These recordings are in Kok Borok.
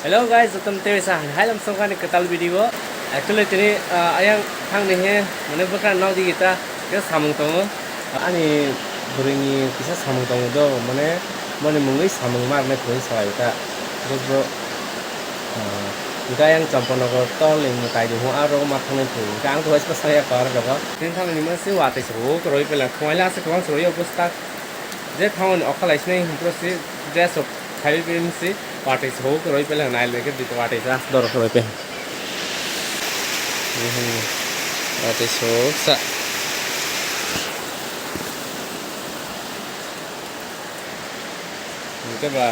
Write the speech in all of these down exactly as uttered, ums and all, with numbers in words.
Hello guys, jotono tei sa hai lam songkani kwtal video. Actually tini, ah, ayang thangni he mane bwkha nokdi gita khe samung tongo. Ani bwrwini kisa samung tongo do, mane boni mungwi samung ma rwnai phunwi salai ta. Bro, bro, ah, hwnkhe ayang Champanagar tol ni mwtai di hwn aro ma thangnai phunwi. Hwnkhe ang to waisa saya par rogo. Tini thangni mase watwi se huk roi pela thongwi la se kwbang se roi bwswk tak. Je thangmani okha lai sinai hwn pro se dress rok khaiwi pini se watwi se huk roi pela nai leke di watwi se as dorok roi pe. Watwi se huk sa. Hwnkhe ba.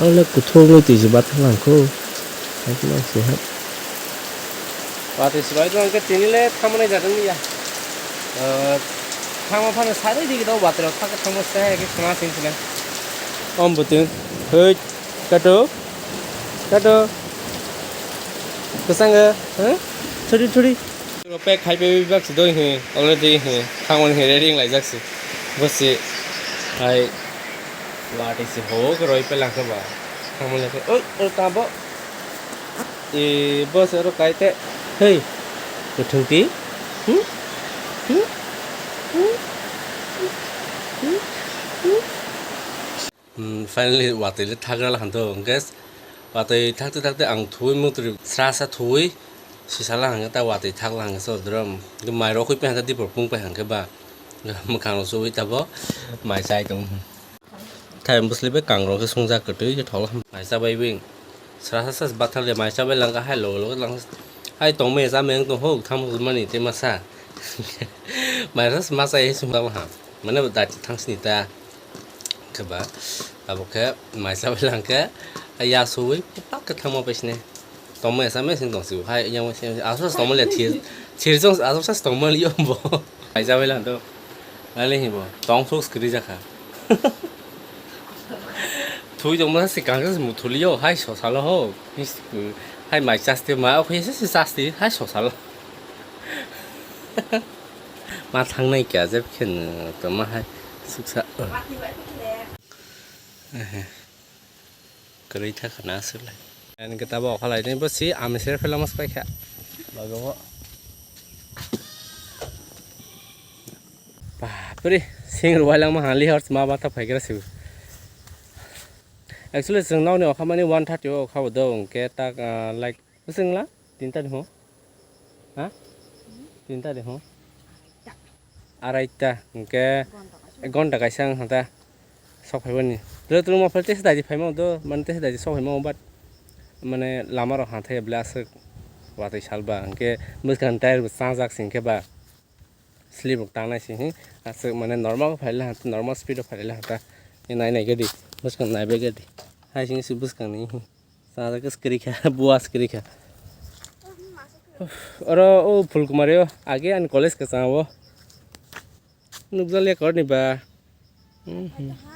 Ole kuthukni twi se bathang langkho. Haikhe mang se hai. Watwi se bai rwng khe tini le thamanai jadwng ya. Eh, thangma phano sai digi do watwi rok thangma se hai khe khna sing sile. Om butun. Hoi. Kato. Kato. Kwsang, eh? Thuri thuri. Pack khai pai bak si doi he, already he, thangmani he ready wng laijak si. Bo si hai watwi si hok roi pe langkha ba. Thangmani khe, oi, oi, tamo. E, bo se oro kai te. Hei, kwthwng ti. Hmm? Hmm? Hmm? Hmm? Hmm? Hmm, finally watwi le thagra la hanto, hwnkhe watwi thakte thakte ang thuwi muktrwi sra sa thuwi sisala hwnkhe ta watwi thakla hwnkhe so drum. Hwnkhe mai rok khui pai hwnkhe dipor pung pai hwnkhe ba mwkhang rok chuwi tabo mai chai tong. Thai bwsli bai kang rok khe sungjak kwtwi khe thokla mai chabai bai sra sa sa bathal de mai chabai langkha hai logo logo langkha hai tongmaya chamaya wng tong ho tham mani tei masa mai rok ma chai sung tang ha mane dati thang sini ta. Khe ba, abo khe mai chabai lang khe, ya suwi, pak khe thangma pai sini. Tongma ya samai sing tong sibo, hai, yang sing, aswk tongma le thir, thir jong aswk sa tongma liyo bo. Mai chabai lang to, ali hibo, tong thuk skri jakha. Thui tongma si kang si muthuli yo, hai so salo ho, hai mai chaste ma, o khe si chaste, hai so salo. Ma thangnai kya jeb khe no, to ma hai suksa. Ehe. Kwrwi thakha na aswk lai. Ani khe tabuk okha lai tei bo si amese phela mas paikha. Logo bo. Bapre, sing rwai langma hali hor ma bata phaigra sibo. Actually, chwng nokni okha mani one thirty o okha bo do, hwnkhe tak, ah, like, bwswng la? Tinta ni ho? Ha? Tinta ni ho? Araita, hwnkhe ek gonta kaisa wng kha ta. Sok phai bani. Dole tongma phai tesa daidi phaima do, mane tesa daidi sok phaima, but mane lama rok hanthaia bwle aswk watwi sal ba, hwnkhe bwskang tyre bo chajak se hwnkhe ba. Slip rok tangnai se, hmm, aswk mane normal phai le ha, normal speed o phai le ha ta. Nai nai gadi, bwskang nai bai gadi. Hai sing se bwskang ni, hmm. Chajak kwrwi kha, buas kwrwi kha. Oro o Phulkumari o, age ani college kwchang o. Nukjaliya korni ba. Mhm.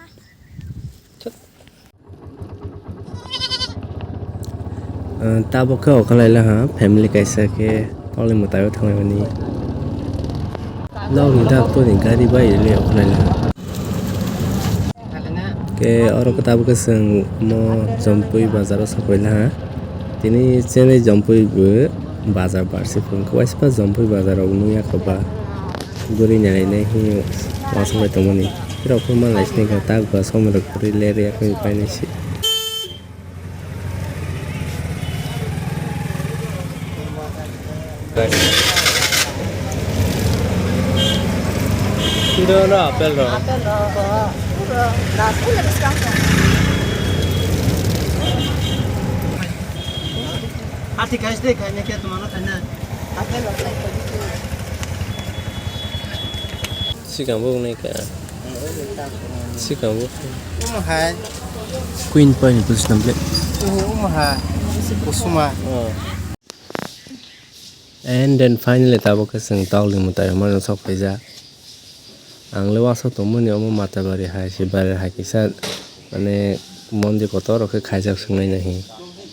Ah, tabuk khe okha lai laha, family kaisa khe toli mwtai o thanglaimani. Nok ni dak toni gari bai le okha lai laha. Khe oro khe tabuk khe chwng mo Jompui bazar o sokoi laha. Tini chenwi Jompui bo bazar bar se phung khe waisa Jompui bazar o nung ya khe ba. Guri nai nai hwnwi uansuk bai tongmani. Borok phano manlai sini kha, tak ba somoi rok kwrwi ler ya wngwi painai se. Indo no apple rok. Apple rok. Puro. Hati kais de khaina khe tumano khaina. Apple rok. Sikang bo wngnai kha. Sikang bo. Omo hai. Queen Point ni position ble. Omo hai. Kusuma. Oh. And then finally tabuk khe chwng tokni mwtai rwmani sok phaijak. Ang le uansuk tongmani omo Matabari hai se Bari hai kisa mane mondir kotor rok khe khaijak swknai nai hi.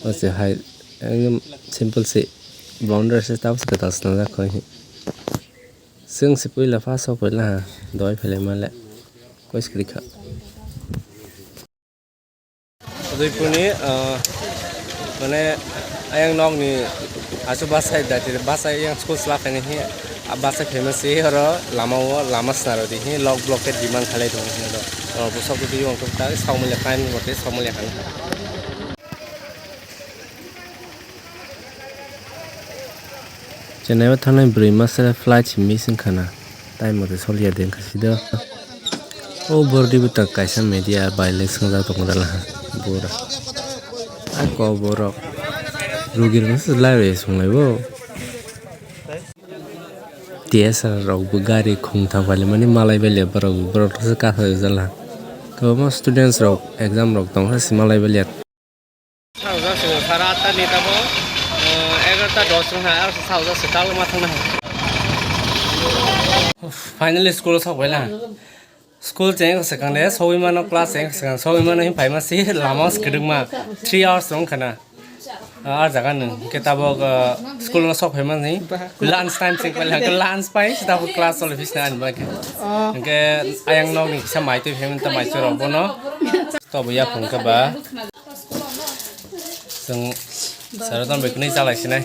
O se hai ekdom simple se boundary se tabuk se kwtal swnamjak kho hi. Chwng se puila first o puila ha dowai phailai male koi se kwrwi kha. Joypurni, ah, mane, ayang nokni asu bachai dati bachai yang school chwla khaini hi, ah, bachai phaima se oro lama o lama swnaro di hi lok block khe demand khalai tongo hi oro. Oro bwsok twi ongkhe ta saumali khaini bote saumali khaini. Chennai o thangnai bwrwi masa flight si miss wngkha na, time mote soliya de wngkha sido. O bordi bwtang kaisa media bai le swngjak tongo dala ha, bura. A kok borok rugi rok se lai bai swnglai bo. T S R rok bo gari khung thang pali mani malai baliya borok, borok se kathai jala. Kwbangma students rok exam rok tongkha se malai baliya. Sara atta ni tamo, eh, egarota dos wngkha, aro sa ujak se tal ma thangna hai. Finally school o sok bai na. School cheng swkang de, sogwi mano class cheng swkang, sogwi mano hin phaima si lama swkang ma three hours wngkha na. Ah, ah jaga nung ke tabok, ah, school no sok phaima ni lunch time cheng pai lang, lunch pai tabok class choli phisna ani bai khe. Hingke ayang nok ni kisa mai twi phaima ta mai chwrok bono. Tobo yaphang khe ba. Chwng sara tong bai kwnwi chalai sinai.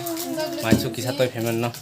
Mai chu kisa toi phaima no.